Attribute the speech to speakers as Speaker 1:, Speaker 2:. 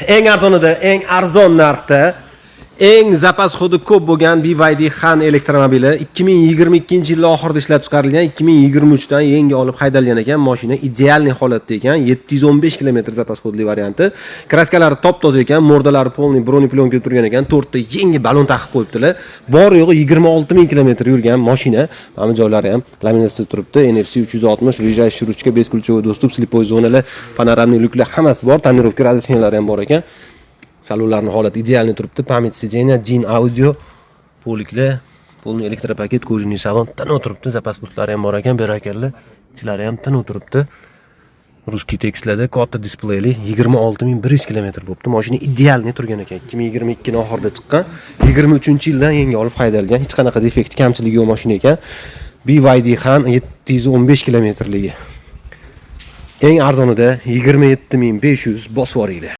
Speaker 1: Eng arzonida, eng arzon narxda, eng запас ход i ko'p bo'lgan BYD Han elektromobili 2022 yil oxirida ishlab chiqarilgan, 2023 dan yangi olib haydalgan ekan. Mashina идеальный holatda ekan, 715 km запас ход li varianti. Краска lari top toza ekan, морда lari полный бронеплёнка turgan ekan, to'rtta yangi balon taqib qo'yibdilar. Bor yo'g'i 26 ming kilometr yurgan mashina. Mana bu joylari ham laminatsiya turibdi. NFC 360, выезжающий ручка, бесключевой доступ, слепой zonalar, панорамный lyuklar, hammasi bor, тонировка, разъяснения lari ham bor ekan. Salonlarning holati идеальный turibdi. Память сиденья, DIN audio, полик lar, полный электропакет, кожаный салон, tiniq turibdi. Запас pultlari ham bor ekan, berakanlar. Ichlari ham tiniq turibdi. Русский tekstlarda, katta displeyli, 26 100 kilometr bo'libdi. Mashina идеальный turgan ekan. 2022 oxirida chiqqan, 23 yildan yangi olib haydalgan. Hech qanaqa defekti, kamchiligi yo'q mashina ekan. BYD Han 715 kilometrligi. Eng arzonida 27 500, bosib yuboringlar.